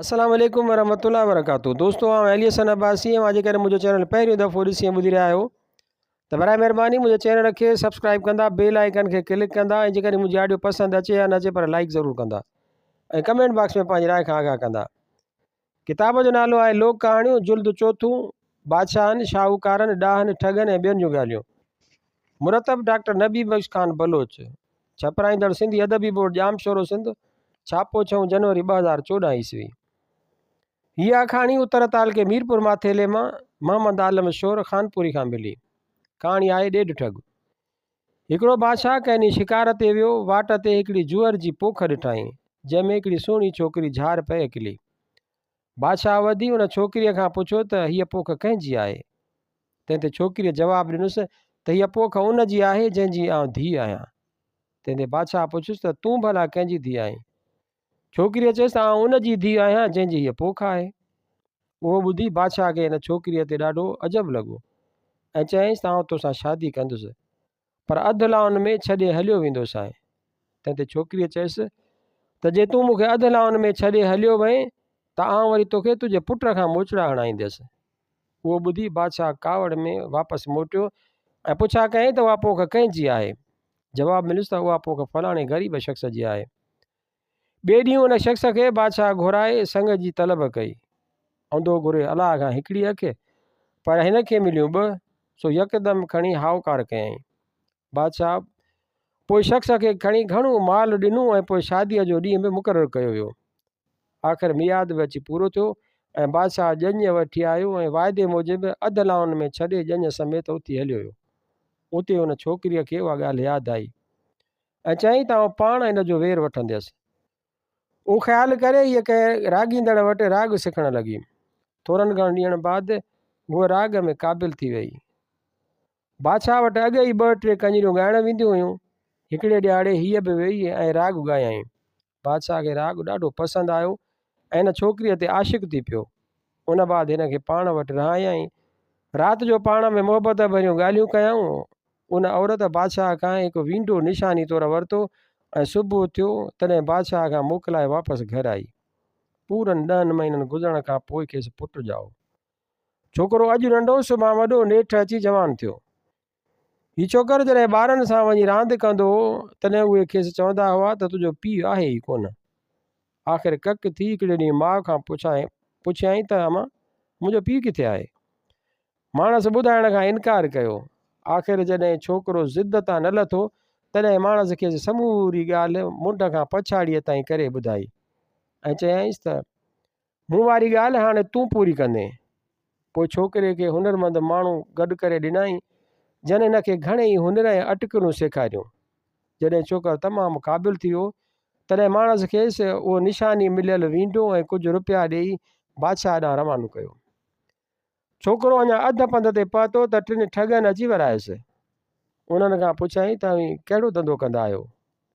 السلام عليڪم ورحمة الله وبرڪاته دوستو آئون علي حسن عباسي اوهان جيڪڏهن منهنجو چينل پهريون دفعو ڏسي ۽ ٻڌي رهيا آهيو ته برائي مهرباني منهنجي چينل کي سبسڪرائب ڪندا بيل آئيڪن کي ڪلڪ ڪندا ۽ جيڪڏهن منهنجي آڊيو پسند اچي يا نه اچي پر لائڪ ضرور ڪندا ۽ ڪمينٽ باڪس ۾ پنهنجي راء کان آگاهه ڪندا ڪتاب جو نالو آهي لوڪ ڪهاڻيون جلد چوٿون بادشاهن شاهوڪارن ڏاهن ٺڳن ۽ ٻين جون ڳالهيون مرتب ڊاڪٽر نبي بخش خان بلوچ ڇپرائيندڙ سنڌي ادبي بورڊ ڄامشورو سنڌ، ڇاپو ڇهون جنوري 2014 عيسوي. هيء آکاڻي اتر تعلقي ميرپور ماٿيلي مان محمد عالم شور خانپوري کان ملي. ڪهاڻي آهي ڏيڍ ٺڳ. هڪڙو بادشاهه ڪنهن ڏينهن شڪار تي ويو. واٽ تي هڪڙي جوئر جي پوک ڏٺائين، جنهن ۾ هڪڙي سهڻي ڇوڪري جهار پئي اڪلي. بادشاهه وڌي ان ڇوڪريء کان پڇيو ته هيء پوک ڪنهن جي آهي؟ تنهن تي ڇوڪريء جواب ڏنس ته هيء پوک ان جي آهي جنهن جي آئون ڌيء آهيان. تنهن تي بادشاهه پڇيس ته تون ڀلا ڪنهن جي ڌيء آهين؟ ڇوڪريء چيس ته آئون ان جي ڌيء آهيان جنهن جي هيء پوک آهي. اهو ٻڌي بادشاهه کي ان ڇوڪريء تي ڏاڍو عجب لڳو ۽ چيائينس ته آئون توسان شادي ڪندس. پر اڌ لائن ۾ ڇڏي هليو ويندوسانء. تنهن تي ڇوڪريء چيس ته جي تون مون کي اڌ لائن ۾ ڇڏي هليو وئين ته آئون وري توکي تنهنجي پٽ کان موچڙا هڻائينديس. اهو ٻڌي بادشاهه ڪاوڙ ۾ واپس موٽيو ۽ پڇا ڪيائين ته اها پوک ڪنهن جي آهي؟ جواب مليس ته اها پوک فلاڻي غريب شخص جي آهي. ٻئي ڏينهن ان شخص کي بادشاهه گهرائي سڱ جي طلب ڪئي. انڌو گهري الله کان هڪڙي اک، پر هن کي مليون ٻه، سو يڪدم کڻي هائوڪار ڪيائين. بادشاهه پوء شخص کي کڻي گهڻو مال ڏنو ۽ پوء شاديء جو ڏينهن به مقرر ڪيو ويو. آخر ميعاد به اچي پورو ٿيو ۽ بادشاهه ڄڃ وٺي آيو ۽ واعدي موجب اڌ لائن ۾ ڇڏي ڄڃ سميت اٿي هليو ويو. اتي ان ڇوڪريء کي اها ڳالهه ياد آئي. ۽ چيائين ته آئون پاڻ ان جو وير وٺنديس. اهو خيال ڪري هيء ڪنهن راڳيندڙ وٽ راڳ سکڻ لڳي. ٿورن گهڻن ڏينهن بعد هوء راڳ ۾ قابل ٿي ويئي. بادشاهه وٽ اڳي ئي ٻه ٽي ڪڃريون ڳائڻ وينديون هيون. هڪڙي ڏهاڙي هيء به ويئي ۽ راڳ ڳايائين. بادشاهه کي راڳ ڏاڍو پسند آيو ۽ ان ڇوڪريء تي عاشق ٿي پيو. ان بعد هن کي پاڻ وٽ رهايائين. رات جو پاڻ ۾ محبت ڀريون ڳالهيون ڪيائون. ان عورت بادشاهه کان هڪ وينڊو نشاني طور ورتو ۽ صبح ٿيو، تڏهن بادشاهه کان موڪلائي واپس گهر آئي. پورن ڏهن مهينن گذرڻ کان پوء کيس پٽ ڄائو. ڇوڪرو اڄ ننڍو سڀان وڏو، نيٺ اچي جوان ٿيو. هي ڇوڪر جڏهن ٻارن سان وڃي راند ڪندو هو، تڏهن اهي کيس چوندا هئا ته تنهنجو پيء آهي ئي ڪونه. آخر ڪڪ ٿي هڪڙي ڏينهن ماء کان پڇيائين ته امان، منهنجو پيء ڪٿي آهي؟ ماڻس ٻڌائڻ کان انڪار ڪيو. آخر جڏهن ڇوڪرو ضد تان نه لٿو، تڏهن ماڻس کيس سموري ڳالهه منڍ کان پڇاڙيء تائين ڪري ٻڌائي ۽ چيائينس ته مون واري ڳالهه هاڻي تون پوري ڪندين. پوء ڇوڪري کي هنرمند ماڻهو گڏ ڪري ڏنائين، جن هن کي گهڻيئي هنر ۽ اٽڪلون سيکاريون. جڏهن ڇوڪر تمام قابل ٿي ويو، تڏهن ماڻس کيس اهو نشاني مليل وينڊو ۽ ڪجهه رپيا ڏيئي بادشاهه ڏانهن روانو ڪيو. ڇوڪرو اڃا اڌ پنڌ تي پهتو ته ٽن ٺڳن اچي ورايس. انهن کان پڇيائين ته اوهين ڪهڙو ڌنڌو ڪندا آهيو؟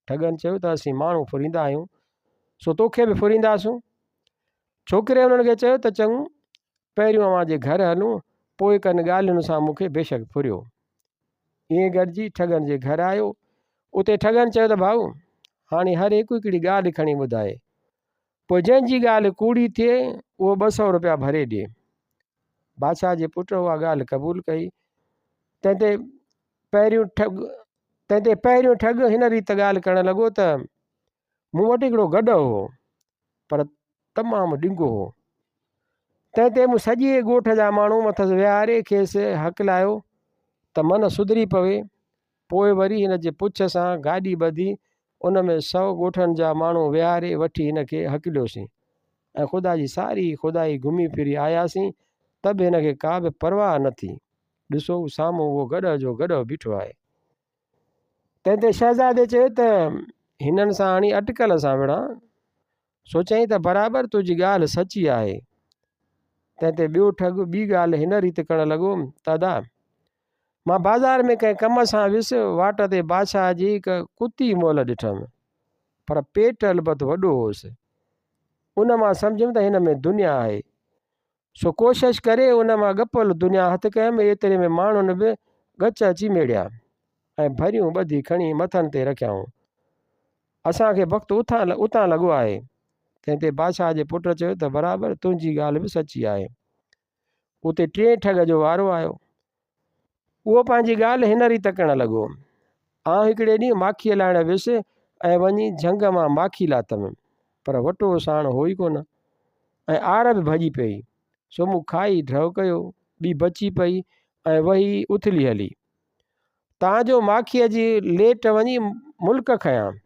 ٺڳن چيو ته اسين ماڻهو ڦريندا آهيون، سو توکي به ڦرينداسون. ڇوڪري انهن کي چيو ته چڱو، پهريون اوهان جي گهر هلون، پوء ڪن ڳالهين سان مون کي بيشڪ ڦريو. ائين گڏجي ٺڳن جي گهر آيو. اتي ٺڳن چيو ته ڀائو، هاڻي هر هڪ هڪڙي ڳالهه کڻي ٻڌائي. پوء جنهن جي ڳالهه ڪوڙي ٿئي، اهو 200 روپيا ڀري ڏئي. بادشاهه جي پٽ اها ڳالهه قبول ڪئي. تنهن تي پهريون ٺڳ تنهن تي پهريون ٺڳ هن ريت ڳالهه ڪرڻ لڳو ته، مون وٽ هڪڙو گڏهه هو، پر تمام ڏنگو هو. تنهن تي مون سڄي ڳوٺ جا ماڻهو مٿس ويهاري کيس هڪلايو ته من سڌري پوي. پوء وري هن جي پڇ سان گاڏي ٻڌي ان ۾ سئو ڳوٺن جا ماڻهو ويهاري وٺي هن کي هڪليوسين ۽ خدا جي ساري خدائي گهمي ڦري آياسين ته به هن کي ڪا به پرواهه نه ٿي. ڏسو هو سامهون اهو گڏهه جو گڏهه بيٺو آهي. تنهن تي شهزادي چيو ته هنن سان هڻي اٽڪل سان وڙهان. سوچيائين ته برابر تنهنجي ڳالهه سچي آهي. تنهن تي ٻيو ٺڳ ٻي ڳالهه هن ريت ڪرڻ لڳو ته ادا! مان بازار ۾ ڪنهن ڪم سان ويس، واٽ تي بادشاهه جي هڪ ڪتي مئل ڏٺم، پر پيٽ البت وڏو هوس. ان مان سمجهيم ته هن ۾ دنيا آهي. سو ڪوشش ڪري ان مان ڳپل دنيا هٿ ڪيم، ايتري ۾ ماڻهن به ڳچ اچي ميڙيا ۽ ڀريون ٻڌي کڻي مٿن تي رکيائون. اسان کي بخت اتان لڳو آهي. تنهن تي بادشاهه جي پٽ چيو ته برابر تنهنجي ڳالهه به سچي آهي. اتي ٽئين ٺڳ جو وارو آيو. اهو پنهنجي ڳالهه هن ريت ڪرڻ لڳو. آئون هڪڙي ڏينهن ماکيء لاهڻ ويس ۽ وڃي جهنگ مان ماکي لاٿم، پر وٽو ساڻ هو ئي ڪونه ۽ آر به ڀڄي پيئي، سو مون کائي ڍؤ ڪيو، ٻي بچي پئي ۽ وهي اٿلي هلي. تان جو ماکيء جي ليٽ وڃي ملڪ کنيان.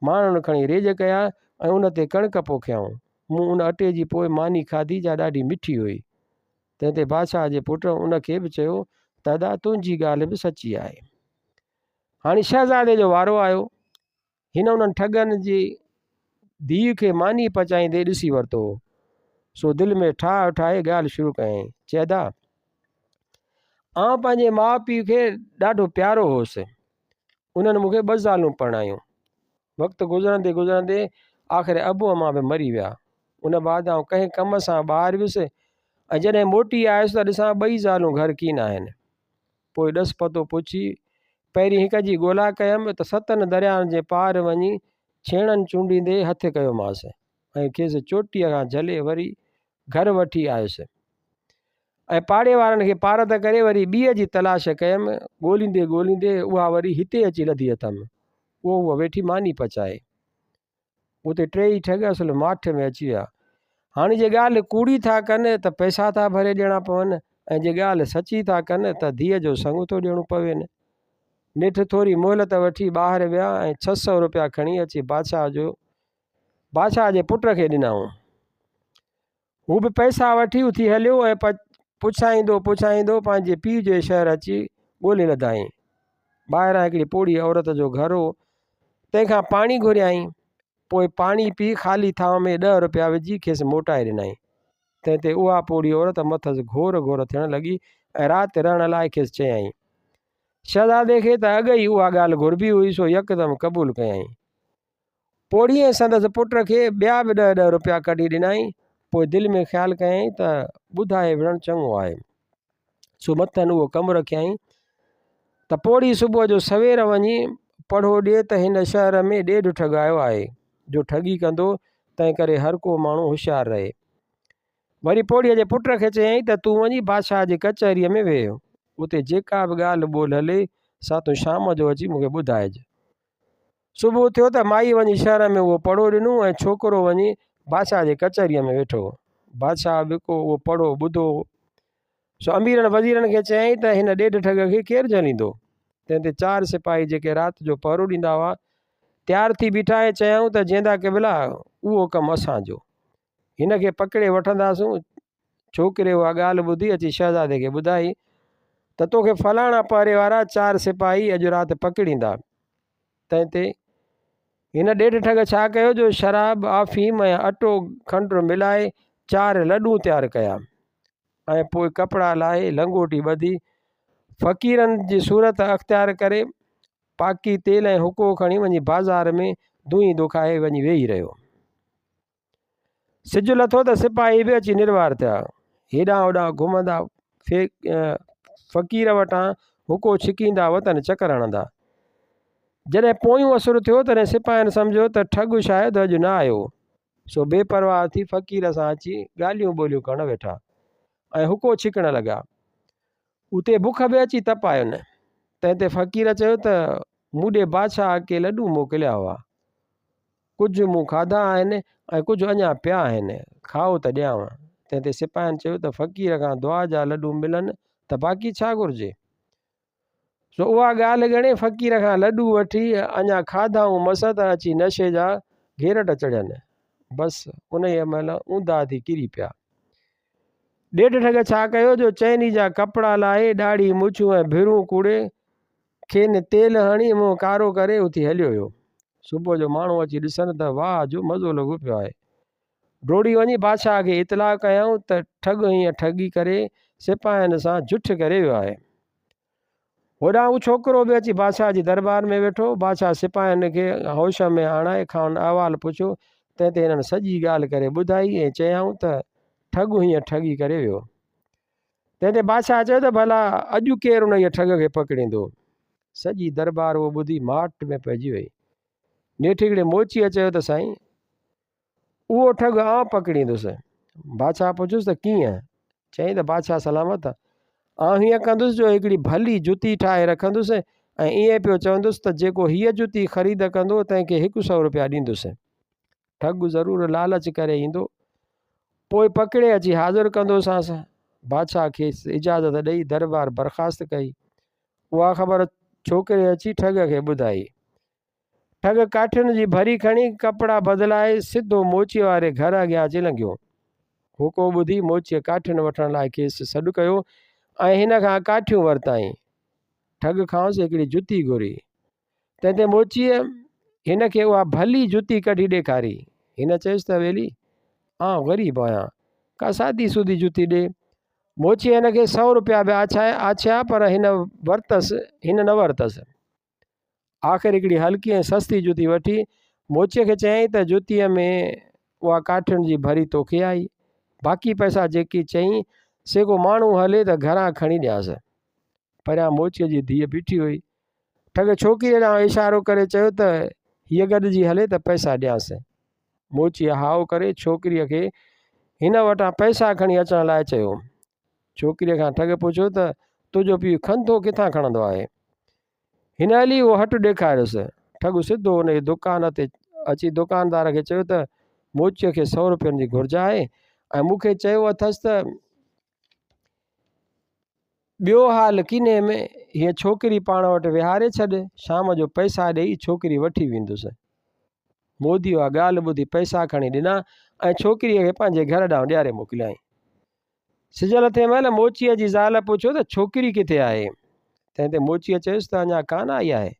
ماڻهن کڻي ريڄ ڪيا ۽ ان تي ڪڻڪ پوکيائون. مون ان اٽي جي پوء ماني کاڌي جا ڏاڍي مٺي هئي. تنهن تي بادشاهه جي پٽ ان کي به چيو ته ادا تنهنجي ڳالهه به سچي آهي. هاڻي شهزادي جو وارو آيو. هن انهن ٺڳن جي ڌيء کي ماني پچائيندي ڏسي ورتو هو. سو دل ۾ ٺاهه ٺاهي ڳالهه شروع ڪيائين. چي ادا! آئون پنهنجي ماء پيء کي ڏاڍو پيارو هوس. انهن مون کي ٻه زالون پرڻايون. وقت گذرندي گذرندي آخر ابو امان به مري ويا. ان بعد آئون ڪنهن ڪم سان ٻاهر ويس ۽ جڏهن موٽي آيس ته ڏسان ٻئي زالون گهر ڪين آهن. پوء ڏس پتو پڇي پهرين هڪ جي ڳولا ڪيم ته ستن درياهن جي پار وڃي ڇيڻن چونڊيندي هٿ ڪيومانس ۽ کيس چوٽيء کان جهلي وري گهر وٺي آيس ۽ پاڙي وارن کي پارت ڪري وري ٻيء جي تلاش ڪيم. ڳوليندي ڳوليندي اها وري هتي اچي لڌي اٿم. اهو هوء ويٺي ماني پچائي. اتي ٽيئي ٺڳ اصل ماٺ ۾ اچي ويا. هاڻي جي ڳالهه ڪوڙي ٿا ڪن ته پئسا ٿا ڀري ڏيڻا پون ۽ جي ڳالهه سچي ٿا ڪن ته ڌيء جو سڱ ٿو ڏيڻو پوين. نيٺ ٿوري مهلت وٺي ٻاهر ويا ۽ 600 روپيا کڻي اچي بادشاهه جو بادشاهه جي پٽ کي ڏنائون. هو به پئسا وٺي اٿي هليو ۽ پڇائيندو پڇائيندو پنهنجي پيء جي شهر اچي ڳولي لڌائين. ٻاهران هڪڙي پوڙهي عورت جو گهر هو، تنهن کان پاڻي گهريائين. پوء پاڻي پي خالي ٿانء ۾ ڏهه روپيا وجهي کيس موٽائي ڏنائين. تنهن تي اها پوڙهي عورت مٿس گهور گهور ٿيڻ لڳي ۽ رات رهڻ لاء کيس چيائين. شهزادي کي ته اڳ ئي اها ڳالهه گهربي هئي، سو يڪدم قبول ڪيائين. پوڙهي ۽ سندس پٽ کي ٻيا به ڏهه ڏهه روپيا ڪڍي ڏنائين. پوء دل ۾ خيال ڪيائين ته ٻڌائي وڙهڻ چڱو آهي. سو مٿن اهو ڪم رکيائين ته پوڙهي صبح جو سوير وڃي پڙهو ڏي ته هن شهر ۾ ڏيڍ ٺڳ آيو آهي، جو ٺڳي ڪندو، تنهنڪري هر ڪو ماڻهو هوشيار رهي. وري پوڙهيء جي پٽ کي چيائين ته تون وڃي بادشاهه جي ڪچهريء ۾ ويهه، اتي جيڪا به ڳالهه ٻولهه هلي، سا تون شام جو اچي مون کي ٻڌائج. صبح ٿيو ته مائيء وڃي شهر ۾ اهو پڙهو ڏنو ۽ ڇوڪرو وڃي بادشاهه جي ڪچهريء ۾ ويٺو. بادشاهه به ڪو اهو پڙهو ٻڌو هو. سو اميرن وزيرن کي چيائين ته هن ڏيڍ ٺڳ کي ڪير جهليندو؟ تنهن تي چار سپاهي جيڪي رات جو پهرو ڏيندا هئا، تيار ٿي بيٺا ۽ چيائون ته جيندا قبلا، اهو ڪم اسان جو. هن کي پڪڙي وٺنداسون. ڇوڪري اها ڳالهه ٻڌي اچي شهزادي کي ٻڌائي ته توکي فلاڻا پهري وارا چار سپاهي اڄ رات پڪڙيندا. تنهن تي هن ڏيڍ ٺڳ ڇا ڪيو جو شراب، آفيم ۽ اٽو کنڊ ملائي چار لڏون تيار ڪيا ۽ پوء ڪپڙا لاهي لنگوٽي ٻڌي فقيرن جي صورت اختيار ڪري پاڪي تيل ۽ حقو کڻي وڃي بازار ۾ دونهين دکائي وڃي ويهي رهيو. سج لٿو ته سپاهي به اچي نروار ٿيا. هيڏانهن هوڏانهن گهمندا فقير وٽان حقو ڇڪيندا وتن چڪر هڻندا. جڏهن پويون اسر ٿيو تڏهن سپاهين سمجهيو ته ٺڳ شايد اڄ نه آيو. سو بي پرواهه ٿي فقير سان اچي ڳالهيون ٻولهيون ڪرڻ ويٺا ۽ حقو ڇڪڻ لڳا. اتي بک به اچي تپاين. تنهن تي فقير چيو ته مون ڏي بادشاهه ڪي لڏون موڪليا هئا. ڪجهه مون کاڌا آهن ۽ ڪجهه اڃا پيا آهن، کائو ته ڏيانو. تنهن تي سپاهين چيو ته فقير کان دعا جا لڏون ملن ته باقي ڇا گهرجي؟ سو اها ڳالهه ڳڻي فقير کان لڏون وٺي اڃا کاڌائون مس ته اچي نشي جا گهيرٽ چڙهين. بس انهيء مهل اونداهه ٿي ڪري پيا. ڏيڍ ٺڳ ڇا ڪيو جو چئني جا ڪپڙا لاهي، ڏاڙهي مڇون ۽ ڀرون ڪوڙي، کين تيل هڻي منهن ڪارو ڪري اٿي هليو ويو. صبح جو ماڻهو اچي ڏسن ته واهه جو مزو لڳو پيو آهي. ڊوڙي وڃي بادشاهه کي اطلاع ڪيائون ته ٺڳ هيئن ٺڳي ڪري سپاهين سان جٺ ڪري ويو آهي. هوڏانهن هو ڇوڪرو به اچي بادشاهه جي درٻار ۾ ويٺو. بادشاهه سپاهين کي هوش ۾ آڻائي کانئن احوال پڇيو. تنهن تي هنن سڄي ڳالهه ڪري ٻڌائي ۽ چيائون ته ٺڳ هيئن ٺڳي ڪري ويو. تنهن تي بادشاهه چيو ته ڀلا اڄ ڪير انهيء ٺڳ کي پڪڙيندو؟ سڄي درٻار اهو ٻڌي ماٺ ۾ پئجي وئي. نيٺ هڪڙي موچيء چيو ته سائين! اهو ٺڳ آئون پڪڙيندس. بادشاهه پڇيس ته ڪيئن؟ چيائين ته بادشاهه سلامت، آئون هيئن ڪندس جو هڪڙي ڀلي جتي ٺاهي رکندس ۽ ائين پيو چوندس ته جيڪو هيء جتي خريد ڪندو تنهن کي هڪ سئو روپيا ڏيندس. ٺڳ ضرور لالچ ڪري ايندو. پوء پڪڙي اچي حاضر ڪندوسانس. بادشاهه کيس اجازت ڏئي دربار برخاست ڪئي. اها خبر ڇوڪري اچي ٺڳ کي ٻڌائي. ٺڳ ڪاٺين جي ڀري کڻي ڪپڙا بدلائي سڌو موچيء واري گهر اڳيان اچي لنگهيو. هوڪو ٻڌي موچيء ڪاٺين وٺڻ لاء کيس سڏ ڪيو ۽ هن کان ڪاٺيون ورتائين. ٺڳ کانئس هڪڙي جتي گهري. تنهن تي موچيء هن کي اها ڀلي جتي ڪڍي ڏيکاري. هن چيس ته ٻيلي، آئون غريب آهيان، ڪا سادي سودي جتي ڏي. موچيء هن کي سئو روپيا به آڇيا پر هن ورتس، هن نه ورتس. آخر هڪڙي هلڪي ۽ سستي جتي وٺي موچيء کي چيائين ته جتيء ۾ اها ڪاٺين جي ڀري توکي آئي، باقي پئسا جيڪي چئين سي ڪو ماڻهو هلي ته گهران کڻي ڏيانس. پريان موچيء جي ڌيء بيٺي هئي. ٺڳ ڇوڪريء ڏانهن اشارو ڪري چيو ته هيء گڏجي هلي ته پئسا ڏيانس. موچيء هائو ڪري ڇوڪريء کي هن وٽان پئسا کڻي اچڻ لاء چيو. ڇوڪريء کان ٺڳ پڇيو ته تنهنجو پيء کنڌو ڪٿان کڻندو آهي؟ هن هلي اهو هٽ ڏيکاريس. ٺڳ سڌو ان جي دڪان تي اچي دڪاندار کي چيو ته موچيء کي سئو روپين جي گهرج آهي ۽ مون کي چيو اٿس ته ٻيو حال ڪينهي ۾ هيء ڇوڪري پاڻ وٽ ويهاري ڇڏ، شام جو پئسا ڏيئي ڇوڪري وٺي ويندس. مودي اها ڳالهه ٻڌي پئسا کڻي ڏنا ۽ ڇوڪريء کي پنهنجي گهر ڏانهن ڏياري موڪليائين. سج لٿي مهل موچيء جي زال پڇيو ته ڇوڪري ڪٿي آهي؟ تنهن تي موچيء چيس ته اڃا ڪانه آئي آهي.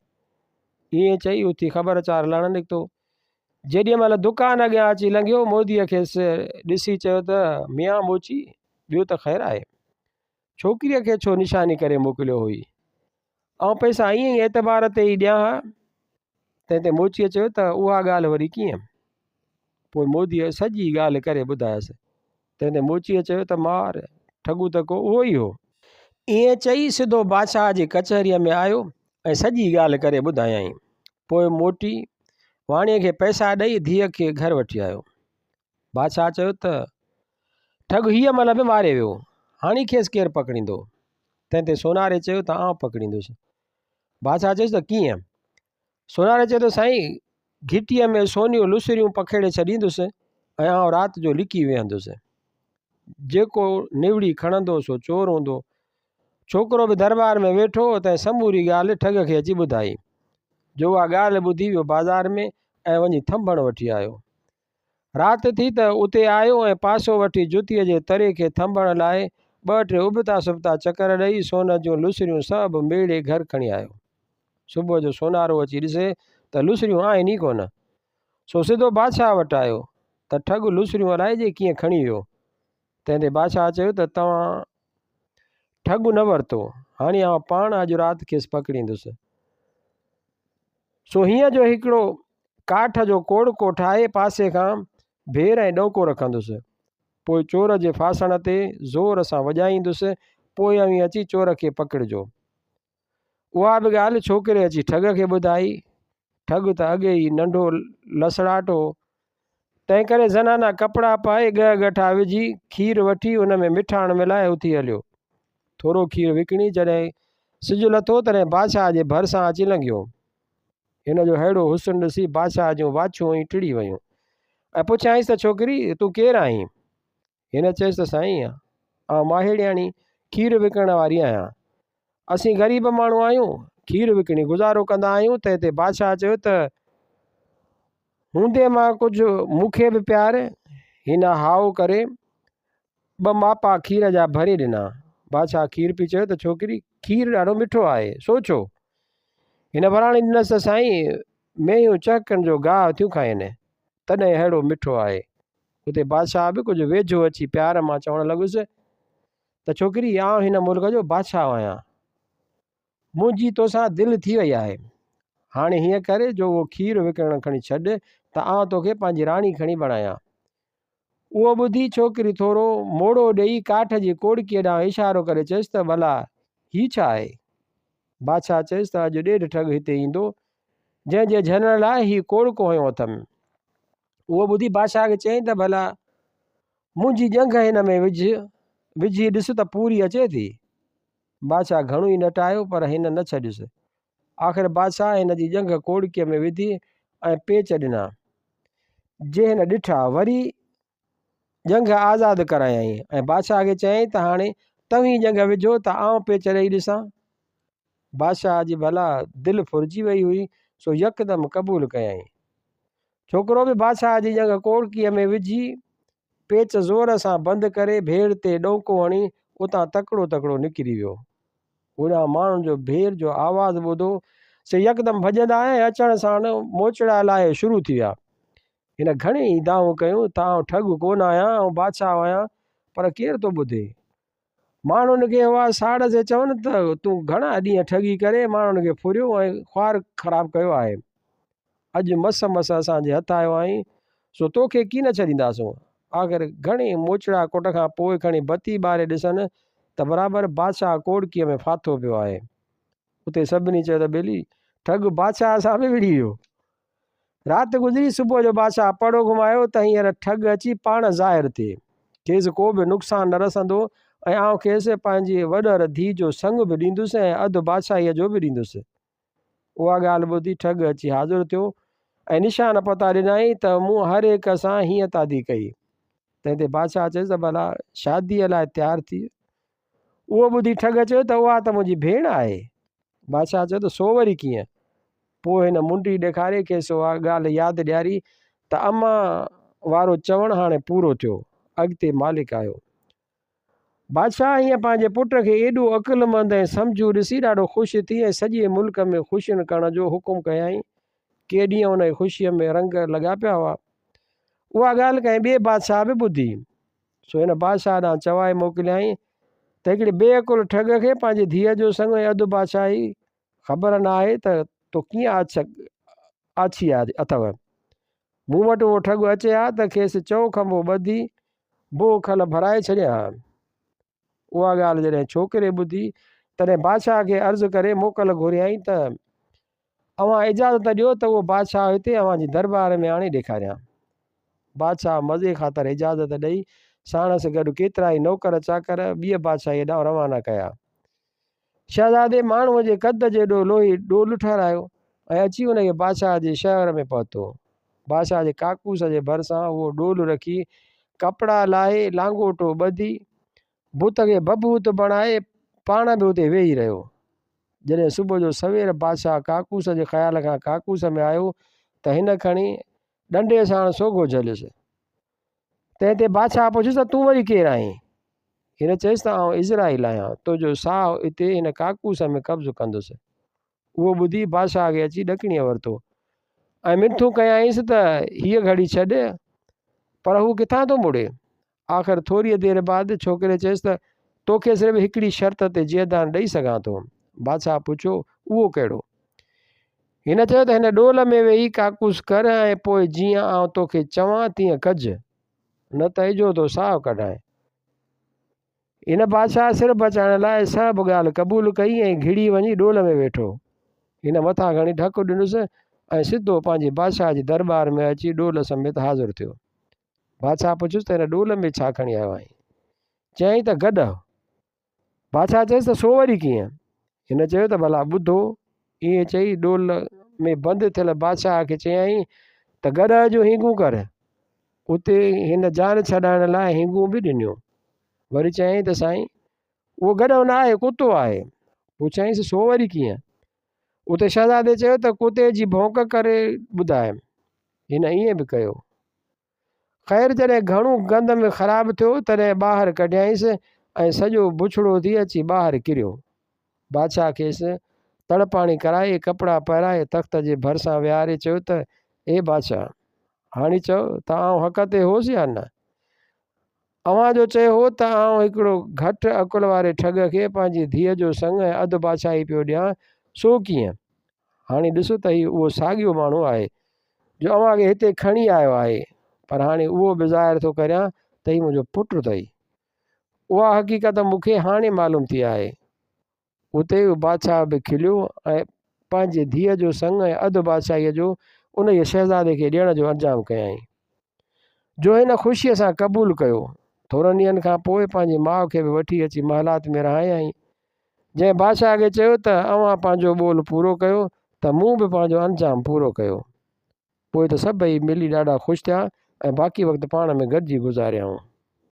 ائين چئي اٿي خبر چار لهڻ نڪتو. جيڏيء مهل دڪان اڳيان اچي لنگهيو، موديء کيس ڏسي چيو ته ميان موچي، ٻيو ته خير آهي. ڇوڪريء کي ڇو نشاني ڪري موڪليو هئي؟ آئون پئسا ائين ئي اعتبار تي ئي ڏيان ها. تنهن تي موچيء چيو ته اها ڳالهه وري ڪيئن؟ پوء موديء سڄي ڳالهه ڪري ٻڌايس. تنهن تي موچيء چيو ته مار، ٺڳو ته ڪو اهو ئي هو. ائين چئي سڌو بادشاهه جي ڪچهريء ۾ آيو ۽ سڄي ڳالهه ڪري ٻڌايائين. پوء موٽي واڻيي کي پئسا ڏئي ڌيء کي گهر وٺي آيو. بادشاهه چيو ته ٺڳ هيء مهل به ماري ويو، هاڻي کيس ڪير پڪڙيندو؟ تنهن تي سوناري چيو ته آئون پڪڙيندس. بادشاهه چيس ته ڪيئن؟ سوناري چيو ته سائين گهٽيء ۾ سونيون لسريون پکيڙي ڇڏيندس ۽ آئون رات جو لڪي ويهندس. جيڪو نوڙي کڻندو سو چور هوندو. ڇوڪرو به درٻار ۾ ويٺو هو تنهن سموري ڳالهه ٺڳ کي اچي ٻڌائي. جو اها ڳالهه ٻڌي ويو بازار ۾ ۽ وڃي ٿنڀڻ وٺي آيو. رات ٿي ته اتي آيو ۽ پاسو وٺي جتيء جي تري کي ٿنڀڻ لاء ٻه ٽي ابتا سبتا چڪر ڏئي سون جون لسريون سڀ ميڙي گهر کڻي آيو. صبح جو سونارو اچي ڏسي ته لسريون آهن ئي ڪونه. سو سڌو بادشاهه وٽ آيو ته ٺڳ لسريون الائجي ڪيئن کڻي ويو. تنهن تي بادشاهه چيو ته توهان ٺڳ نه ورتو، هاڻي آئون پاڻ اڄ رات کيس پڪڙيندس. سو هيئن جو هڪڙو ڪاٺ جو ڪوڙڪو ٺاهي پاسي کان ڀير ۽ ڏونڪو رکندس. پوء چور جي ڦاسڻ تي زور سان وڄائيندس، پوء اوهين اچي چور کي پڪڙجو. اها به ڳالهه ڇوڪري اچي ٺڳ کي ٻڌائي. ٺڳ ته اڳي ئي ننڍو لسڙاٽ هو، تنهنڪري زنانا ڪپڙا پائي ڳهه ڳٺا وجهي کير وٺي ان ۾ مٺاڻ ملائي اٿي هليو. ٿورو کير وڪڻي جڏهن سج لٿو تڏهن بادشاهه جي ڀرسان اچي لنگهيو. هن جو ههڙو حسن ڏسي بادشاهه جون واڇون ئي ٽڙي ويون ۽ پڇيائينس ته ڇوڪري تون ڪير آهين؟ هن چيس ته سائين آئون ماهيڙياڻي کير وڪڻڻ واري آهيان. اسين غريب ماڻهو آهيون، کير وڪڻي گذارو ڪندا آهيون. تنهن تي بادشاهه چيو ته هوندي مان ڪجهه مون کي به پيار. هن هائو ڪري ٻه ماپا کير جا ڀري ڏنا. بادشاهه کير پي چيو ته ڇوڪري کير ڏاڍو مٺو آهي، سو ڇو؟ هن وراڻي ڏنس ته سائين مينهيون چهڪن جو گاهه ٿيون کائين، تڏهن اهڙو مٺو آهي. اتي بادشاهه به ڪجهه ويجهو اچي پيار مان چوڻ لڳس ته ڇوڪري آئون هن ملڪ جو بادشاهه آهيان. منهنجي توسان دل ٿي وئي آهي. هاڻي هيئن ڪر جو اهو کير وڪڻڻ کڻي ڇڏ ته آئون توکي پنهنجي راڻي کڻي بڻايان. اهو ٻڌي ڇوڪري ٿورو موڙو ڏيئي ڪاٺ جي ڪوڙڪيء ڏانهن اشارو ڪري چيس ته ڀلا هي ڇا آهي؟ بادشاهه چيس ته اڄ ڏيڍ ٺڳ هتي ايندو، جنهن جي جهلڻ لاء هي ڪوڙڪو هنيو اٿم. اهو ٻڌي بادشاهه کي چيائين ته ڀلا منهنجي ڄنگهه هن ۾ وجهه، وجهي ڏس ته پوري اچي ٿي. بادشاهه گهڻو ئي نٽايو پر هن نه ڇڏيس. آخر بادشاهه هن جي ڄنگهه ڪوڙڪيء ۾ وڌي ۽ پيچ ڏنا، جي هن ڏٺا. وري ڄنگهه آزاد ڪرايائين ۽ بادشاهه کي چيائين ته هاڻي توهين ڄنگهه وجهو ته آئون پيچ ڏئي ڏسان. بادشاهه جي ڀلا دل ڦرجي وئي هئي، سو يڪدم قبول ڪيائين. ڇوڪرو به بادشاهه جي ڄنگهه ڪوڙڪيء ۾ وجهي، پيچ زور سان بند ڪري، ڀيڙ تي ڏونڪو هڻي، اتان تڪڙو تڪڙو نڪري ويو. هوڏانهن ماڻهن جو ڀيڙ جو آواز ٻڌو، سي يڪدم ڀڄندا آيا ۽ اچڻ ساڻ موچڙا لاهي شروع ٿي ويا. هن گهڻي ئي دانهون ڪيون ته آئون ٺڳ ڪونه آهيان، آئون بادشاهه آهيان، پر ڪير ٿو ٻڌي؟ ماڻهن کي اها ساڙ سي چون ته تون گهڻا ڏينهن ٺڳي ڪري ماڻهن کي ڦريو ۽ خوار خراب ڪيو آهي. اڄ مس مس اسان جي هٿ آيو آهين، سو توکي ڪين ڇڏينداسون. آخر گهڻي موچڙا ڪٽ کان پوء کڻي بتي ٻاري ڏسن ته برابر بادشاهه ڪوڙڪيء ۾ ڦاٿو پيو آهي. اتي سڀني چيو ته ٻيلي، ٺڳ بادشاهه سان به وڙهي ويو. رات گذري، صبح جو بادشاهه پڙو گهمايو ته هينئر ٺڳ اچي پاڻ ظاهر ٿئي. کيس ڪو به نقصان نه رسندو ۽ آئون کيس پنهنجي وڏهر ڌيء جو سڱ به ڏيندس ۽ اڌ بادشاهيء جو به ڏيندس. اها ڳالهه ٻڌي ٺڳ اچي حاضر ٿيو ۽ نشان پتا ڏنائين ته مون هر هڪ سان هيئن تعدي ڪئي. تنهن تي بادشاهه چيس ته ڀلا شاديء لاء تيار ٿيء. اهو ٻڌي ٺڳ چيو ته اها ته منهنجي ڀيڻ آهي. بادشاهه چيو ته سو وري ڪيئن؟ پوء هن منڊي ڏيکاري کيس اها ڳالهه ياد ڏياري ته امان وارو چوڻ هاڻي پورو ٿيو، اڳتي مالڪ آيو. بادشاهه هيئن پنهنجي پٽ کي ايڏو عقلمند ۽ سمجهو ڏسي ڏاڍو خوش ٿي ۽ سڄي ملڪ ۾ خوشين ڪرڻ جو حڪم ڪيائين. ڪي ڏينهن انهيء خوشيء ۾ رنگ لڳا پيا هئا. اها ڳالهه ڪنهن ٻئي بادشاهه به ٻڌي. سو هن بادشاهه ڏانهن چوائي موڪليائين ته هڪڙي بي عقل ٺڳ کي پنهنجي ڌيء جو سڱ ۽ اڌ بادشاهي خبر نه آهي ته تو ڪيئن آڇي اٿو. مون وٽ اهو ٺڳ اچي ها ته کيس چئو کنڀو ٻڌي بوهه کل ڀرائي ڇڏيان ها. اها ڳالهه جڏهن ڇوڪري ٻڌي، تڏهن بادشاهه کي عرض ڪري موڪل گهريائين ته اوهان اجازت ڏيو ته اهو بادشاهه هتي اوهان جي درٻار ۾ آڻي ڏيکاريان. بادشاهه مزي خاطر اجازت ڏئي ساڻس گڏ ڪيترائي نوڪر چاڪر ٻيء بادشاهيء ڏانهن روانا ڪيا. شهزادي ماڻهوء جي قد جيڏو لوهي ڏول ٺهرايو ۽ اچي انهيء بادشاهه جي شهر ۾ پهتو. بادشاهه جي ڪاڪوس جي ڀرسان اهو ڏول رکي، ڪپڙا لاهي، لانگوٽو ٻڌي، بت کي ڀڀوت بڻائي، پاڻ به اتي ويهي رهيو. جڏهن صبح جو سوير بادشاهه ڪاڪوس جي خيال کان ڪاڪوس ۾ آيو ته هن کڻي ڏنڊي ساڻ سوگهو جهليس. تنهن تي بادشاهه پڇيس ته تون وري ڪير آهين؟ هن چيس ته آئون عزرائيل آهيان، تنهنجو ساهه اتي هن ڪاڪوس ۾ قبض ڪندس. اهو ٻڌي بادشاهه کي اچي ڏڪڻيء ورتو ۽ منٿون ڪيائينس ته هيء گهڙي ڇڏ، پر هو ڪٿان ٿو مڙي؟ آخر ٿوريء دير بعد ڇوڪري چيس ته توکي صرف هڪڙي شرط تي جيئدان ڏئي سگهان ٿو. بادشاهه پڇيو، اهو ڪهڙو؟ هن چيو ته هن ڏول ۾ ويهي ڪاڪوس ڪر ۽ پوء جيئن آئون توکي چوان تيئن ڪج، نه ته اجهو ٿو ساهه ڪڍانء. هن بادشاهه سر بچائڻ لاء سڀ ڳالهه قبول ڪئي ۽ گهڙي وڃي ڏول ۾ ويٺو. هن مٿان کڻي ڍڪ ڏنس ۽ سڌو پنهنجي بادشاهه جي درٻار ۾ اچي ڏول سميت حاضر ٿيو. بادشاهه پڇيس ته هن ڏول ۾ ڇا کڻي آيو آهين؟ چيائين ته گڏهه. بادشاهه چيس ته سو وري ڪيئن؟ هن چيو ته ڀلا ٻڌو. ائين چئي ڏول ۾ بند ٿيل بادشاهه کي چيائين ته گڏهه جون هينگون ڪر. اتي هن جان ڇڏائڻ لاء هينگون به ڏنيون. وري چيائين ته سائين اهو گڏهه نه آهي ڪتو آهي. پڇيائينس سو وري ڪيئن؟ اتي شهزادي چيو ته ڪتي جي ڀونڪ ڪري ٻڌاء. هن ائين به ڪيو. خير جڏهن گهڻو گند ۾ خراب ٿيو، تڏهن ٻاهر ڪڍيائينس ۽ سڄو بڇڙو ٿي اچي ٻاهر ڪريو. بادشاهه کيس تڙ پاڻي ڪرائي، ڪپڙا پهرائي، تخت جي ڀرسان ويهاري چيو ته، اي بادشاهه! هاڻي چئو ته آئون حق تي هوس يا نه؟ اوهان جو چيو هو ته آئون هڪڙو گهٽ عقل واري ٺڳ کي پنهنجي ڌيء جو سڱ ۽ اڌ بادشاهي پيو ڏيان، سو ڪيئن؟ هاڻي ڏسو ته هي اهو ساڳيو ماڻهو آهي، جو اوهان کي هتي کڻي آيو آهي، پر هاڻي اهو به ظاهر ٿو ڪريان ته هي منهنجو پٽ اٿئي. اها حقيقت مون کي هاڻي معلوم ٿي آهي. اتي اهو بادشاهه به کليو ۽ پنهنجي ڌيء جو سڱ ۽ اڌ بادشاهيء جو انهيء شهزادي کي ڏيڻ جو انجام ڪيائين. جو هن خوشيء سان قبول ڪيو. ٿورن ڏينهن کان پوء پنهنجي ماء کي به وٺي اچي محلات ۾ رهايائين. جنهن بادشاهه کي چيو ته اوهان پنهنجو ٻول پورو ڪيو ته مون به پنهنجو انجام پورو ڪيو. پوء ته سڀئي ملي ڏاڍا خوش ٿيا ۽ باقي وقت پاڻ ۾ گڏجي گذاريائون.